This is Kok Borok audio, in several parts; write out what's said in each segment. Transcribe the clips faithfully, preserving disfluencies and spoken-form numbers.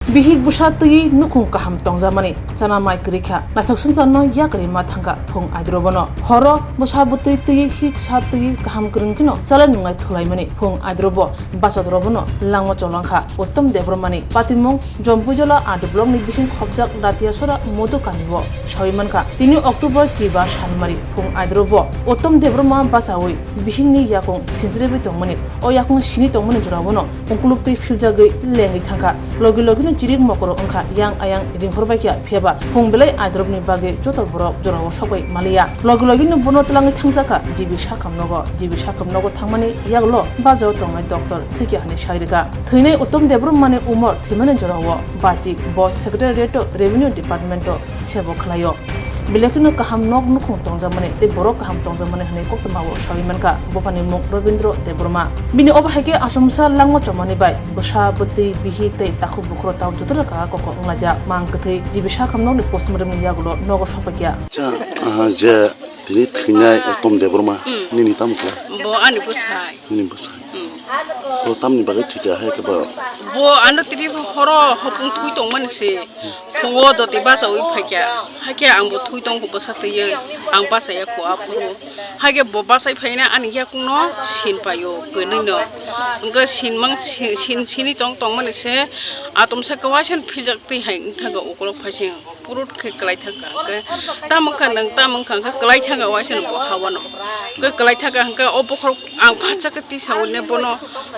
Bihik bwsa twi nukhung kaham tongjakmani chana mai kwrwi kha. Naithok swngcharno yakarwi ma thangkha phung aidrobono. Horo bwsa bwtwi twi hik sa twi kaham kwrwng kheno chalai nunglai thulaimani phung aidrobo bachadrobono langma cholangkha. Uttom Debbarmani patimung Jompuijola R D blockni bising khopjak Datiasora Modu kamio sawi mankha. Tini October chiba salmari phung aidrobo Uttom Debbarma bachaui bihikni yakung sinchirwi tongmani. O yakung sini tongmani jorao no ungkuluk twi philjagwi lengwi thangkha. Logi logi no chirik mokoro wngkha, yang ayang ringhor baikha, phiyaba phung belai aidrobni bagwi joto borok jorao sokbai maliya. Logi logi no bono twlangwi thangjakha G B sakham nogo. G B sakham nogo thangmani yagulo bajao tongnai doctor thwikha hwnwi sai rwkha. Thwinai Uttom Debbarmani umor thwimani jorao bachi bo Secretariat o Revenue Department o sebo khlaio. Bilekheno kaham nok nukhung tongjakmani tei borok kaham tongjakmani hwnwi koktwmao sawi mankha buphani mung Robindra Debbarma. Bini obo hai khe achomsa langma chomani bai bwsa, bwtwi, bihik tei takhuk bukhurok tao jotono kaka koko wnglaijak. Mang kwthwi G B sakham nokni postmortem ni yagulo nogo sokphaikha. Cha, aha, je tini thwinai Uttom Debbarma, hmm, nini tamo khlai? Bo ani bwsai. Nini bwsai. Hmm. To tamni bagwi thwikha hai khe ba? Bo ano tini horo hopung thui tongmani se. Phungo doti bachaui phaikha. Hakhe ang bo thui tongkho bwsa twiwi. Ang bachaya kho aphuru. Hakhe bo bachai phaina ani yakungno sin paio, kwnwino. Hwnkhe sinmang, sin, sin, sini tong tongmani se atomsa kwbaisan philjak twi hai wngthangkha ukolok phaising. Purut khe kwlai thangkha, hwnkhe tamo wngkha nwng, tamo wngkha, hwnkhe kwlai thangkha waisa no bo hawano. Hwnkhe kwlai thangkha, hwnkhe o bokhorok ang phatsa khe tisaui ne bono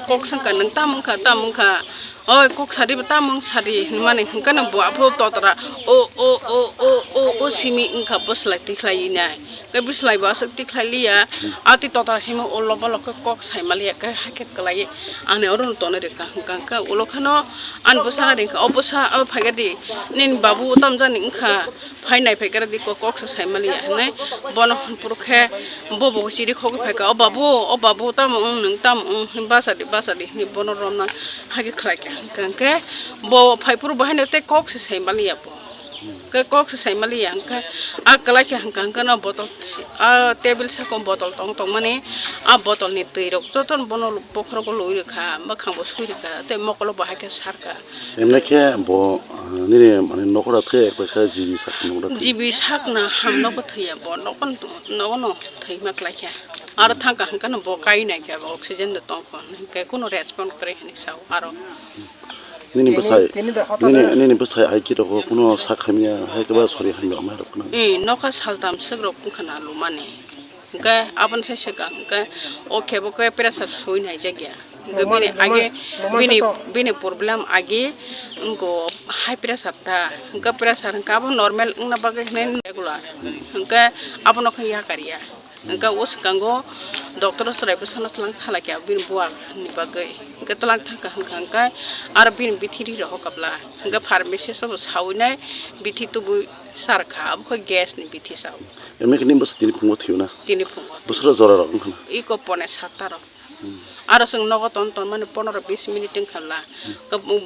kok swngkha, "Nwng tamo wngkha, tamo wngkha? Oi, kok sadi, tamo wng sadi," hinmani, hwnkhe no bo aphuru totra, "O, o, o, o, o, o, simi," wngkha, bwslai tikhlai nai. Hwnkhe bwslai bo aswk tikhlai liya, a twi totra simi o loba lok khe kok sai maliya, hwnkhe hakhe kwlai ani oro no tonwi rwkha, hwnkha hwnkhe ulo kheno ani bwsa ringkha, "O bwsa, o phaikha di, nini babu tamjani wngkha, phai nai phaikha di, kok, kok se sai maliya," hinwi bono phuru khe bo bo chiri khogwi phaikha, "O babu, o babu, tamo wng nwng, tamo wng, bachadi, bachadi," hinwi bono romna hakhe khlaikha, hwnkha hwnkhe bo phaiphuru bo haino tei kok se sai maliya bo. Hwnkhe kok se sai maliya, hwnkhe a kwlai khe hwnkha hwnkhe no botol, a table saka botol tong tongmani, a botolni twirok jotono bono bokhorogo lui rwkha, mwkhangbo sui rwkha, tei mokolo bo hai khe sarkha. Emne khe bo, ah, nini mane nokora thwi ekbai khe G B sakni nokora thwi. G B sakna ham nogo thwiya bo, nogo, nogono thwima kwlai khe. Aro thangkha hwnkhe no bo kai nai khe bo oxygen de tongkho, hwnkhe kuno respond kwrwi hinwi sao aro. Nini bwsai, tini, tini de hotel nini, e. Nini bwsai I T rogo kuno sak hamya, hai khe ba sori hamya amai rok kuno. Eh, nokha saltam swk rok wngkha na lumani. Hwnkhe aboni sai swkang hwnkhe o khe bo khe pressure sui nai jak ya. Hwnkhe bini age, bini, bini problem age wngkho high pressure ta. Hwnkhe pressure hwnkhe abo normal wngna bagwi hwnwi regular. Hwnkhe abono khe yakar ya. Hwnkhe o swkango doctor o chwrai bwsano twlang khalai kha bini buak ni bagwi. Hwnkhe twlang thangkha hwnkha hwnkhe aro bini bithi ri rohor kabla. Hwnkhe pharmacist o bo sawi nai bithi tubui sar kha, abo khe gas ni bithi sao. Emne khe nini bwsa tini phungo thwiyo na? Tini phungo. Bwswk jora rok wngkha na? Iko pone satta rok. Hmm. Aro chwng nogo ton ton mani pondro bis minute wngkha bla. Hmm. Khe, um,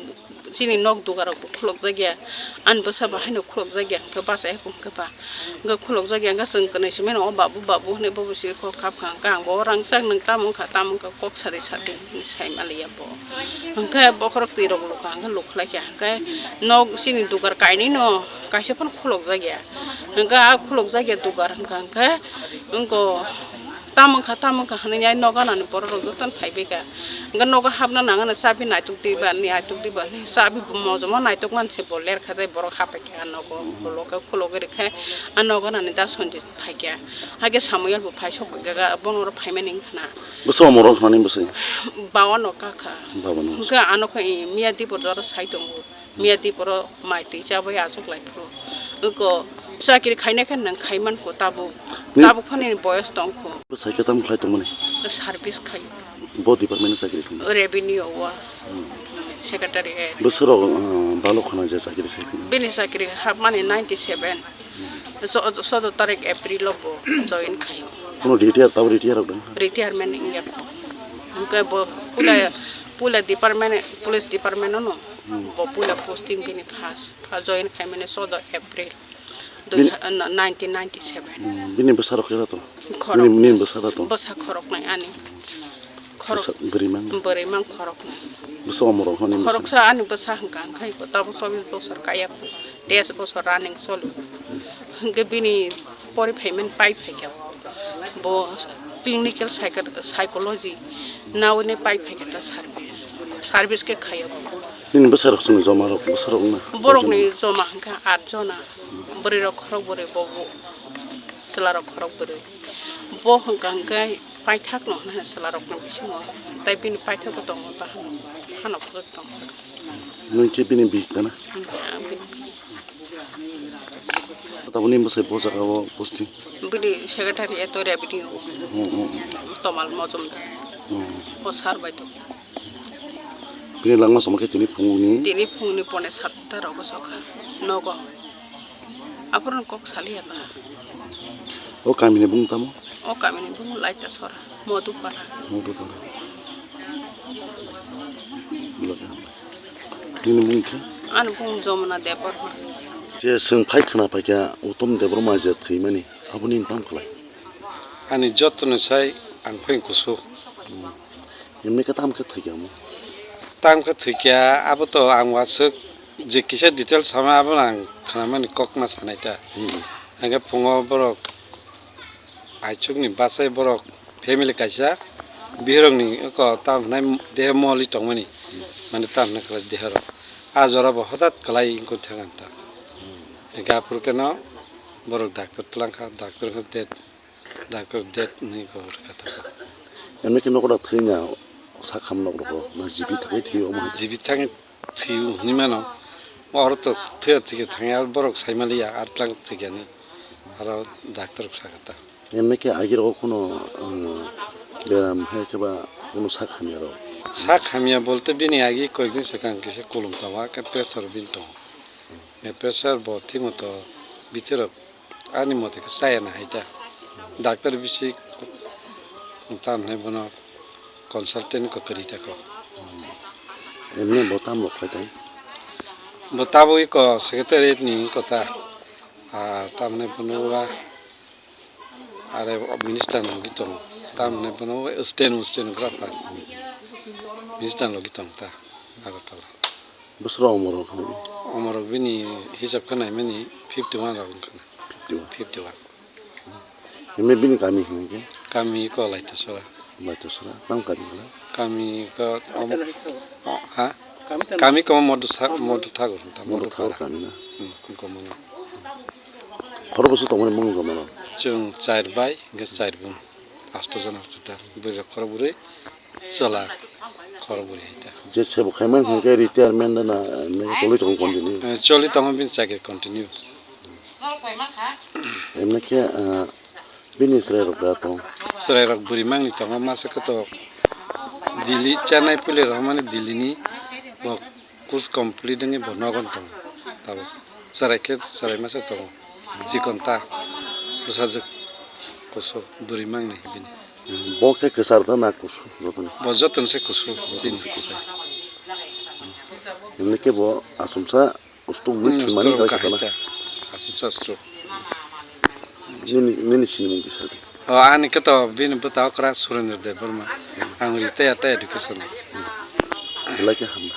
chini nok dugar rok bo khulok jak ya. Ani bwsa bo haino khulok jak ya. Hwnkhe bachai hwnkhe ba. Hwnkhe khulok jak ya. Hwnkhe chwng kwnwi simi no, "O babu, babu," hwnwi bobo siri kok kap kha. Hwnkhe ang bo rangchak, "Nwng tamo wngkha, tamo wngkha, kok sadi sadi," hwnwi sai maliya bo. Hwnkhe bokhorok twi rok lukha, hwnkhe lukhlai kha. Hwnkhe nok chini dugar kainwi no kaisa phano khulok jak ya. Hwnkhe a khulok jak ya dugar hwnkha hwnkhe wngkho. Tamo wngkha, tamo wngkha hwnwi ai nogo nani borok rok jotono phai bai kha. Hwnkhe nogo hapna nang ano chabi naituk diba, naituk diba, chabi bo mojoma naituk mani se bo ler kha tei borok hap pai kha nogo, khulogwi, khulogwi rwkhe a nogo nani da Sanjit phai kha. Hakhe Samuel bo phai sok bai kha, bono oro phaimani wngkha na. Bwswk omo rok nani bwswk? Bawa no kakha. Bawa no. Hwnkhe ano khe miya dipor jora sai tongo. Miya diporo mai twi chabai achuk lai phuru. Wngkho chakri khainai khe nwng khai mankho tabuk. Ni- Tabuk phano ni boyos tongkho. Bwsai khe tamo khlai tongmani? Service khai. Bo department o chakri khlai? Revenue o. Hmm. Secretary he. Bwswk rok, uh, balo khna je chakri khai? Bini chakri hapmani ninety seven. So, sodo tarik April o bo join khai. Kono retire, tabo retire rok dong? Retirement wngya. Hwnkhe bo pula, pula department, police department o no. Hmm. Bo puila posting bini first, first join khaimani sodo April dui, bini, na-, nineteen ninety seven. Hmm, bini bwsarok kera to? Khorok. Bini, bini bwsarok to? Bwsa khoroknwi ani. Bwsa bwrwi mang. Bwrwi mang khoroknwi. Bwsa omorok hwnwi bwsa. Khoroksa ani bwsa hwnkha, hwnkhe tabuk chobbish bosor kaya, teis bosor running choli. Hwnkhe bini pori phaimani pai phaikha. Bo clinical psycho-, psychology naui nai pai phaikha ta service. Service khe khaiya bo. Nini bwsarok chwngno joma rok, bwsarok wngna? Borokni joma hwnkha at jona. Bwrwi rok khorok bwrwi, bo, bo chwla rok khorok bwrwi. Bo hwnkha hwnkhe paithak no hwnwi chwla rokni bisingo. Tai bini paithak bo tongo, ta hano, hano phuru tongo. Nwng khe bini bihik tana? Ang bini bihik. Tabukni bwsai bo jaga o posting? Bini secretary Etoria bini o. Hmm, hmm. Tomal Mojumdar. Hmm. O sir bai tongo. Bini langma somokhe tini phungni? Tini phungni pone satta rogo sokha. Nogo. Aphuru kok saliya ba. O kamini bung tamo? O kamini bung Laita Sora, Modupara. Modupara. Bini bung khe? Ani bung Jomona Debbarma. Je chwng phai khna phaikha Uttom Debbarma je thwimani, aboni nwng tamo khlai? Ani jotono sai ang phai kusu. Hmm. Emni khe tamo khe thwikha omo? Tamo khe thwikha, abo to ang waswk je kisa details sama, abo ang khnamani kok ma sanai ta. Hmm. Hingkhe phungo borok aichukni bachai borok family kaisa bihorokni eko tam hwnai dehe moli tongmani, mane tam hwnai kwlai deherok. A jora bo hothat kwlai wngkha thang ta. Hmm. Hingkhe aphuru khe no borok doctor twlang kha, doctor khe dead. Doctor dead hwnwi kok rwkha tabuk. Emni khe nokra thwina sak ham nok rwgo, na jibi thangwi thwiyo omo hai? Jibi thangwi thwiyo hwnwi mano. Oro to thwiya thwikhe thangya, aro borok saimaliya, aro twlang thwikhani. Aro doctor rok sakha ta. Emni khe agi rogo kuno, um, beram hai khe ba kuno sak hamya rok? Sak hamya bolte bini agi koyekdin swkang kisa kolom tongo, hakhe pressure bini tongo. Pressure bo thik moto bitirok ani mote khe chaya na hai ta. Doctor bisi tam hinai bono consultant ko kwrwi ta kok. Emni bo tam rok khai tong? Bo tabuk iko secretariat ni iko ta, ah, tam hinai bono ba are minister ni logi tongo. Tam hinai bono sten, stenographer. Minister ni logi tongo ta, Agartala. Bwswk omorok hinwi? Omorok bini hisab khe naimani fifty one rok wngkha na. Fifty one. Fifty one. Emni bini kami hwnwi khe? Kami ko Laitasora. Laitasora. Tamo kami khe? Kami ko omo, o, ha? Kami ko Modu sa-, Modu Thakur hwn ta, Modu Modu Thakur Pora. Kami na? Hmm, kung ko mono. Khoro bwswk tongmani mung joma no? Chwng char bai, hingkhe char bun. Asto jona total. Bwrwi rok khoro bwrwi. Chwla khorokbwrwi hai ta. Je sebo khaimani hwnkhe retirement na, na choli tongo continue? Eh, choli tongo bini chakri continue. Emni khe, ah, bini chwrai rok da tong? Chwrai rok bwrwi mangni tongo, masa khe to Delhi, Chennai puile rohormani Delhi ni bo. Course complete wngwi bo nogo tongo. Tabuk chwrai khe chwrai masa tongo. Chikon ta bwsajwk kusu bwrwi mangni bini. Bo khe kwchar da na kusu jotoni? Bo jotoni se kusu. Jotoni se kusu. Himni khe bo achomsa stroke bai thwimani stroke wngkha kha hai ta na? Achomsa stroke. Nini, nini sinimung kisa di. O, ani khe to bini bwta okra Surendra Debbarma. Ang retired ta education. Belai khe hamya.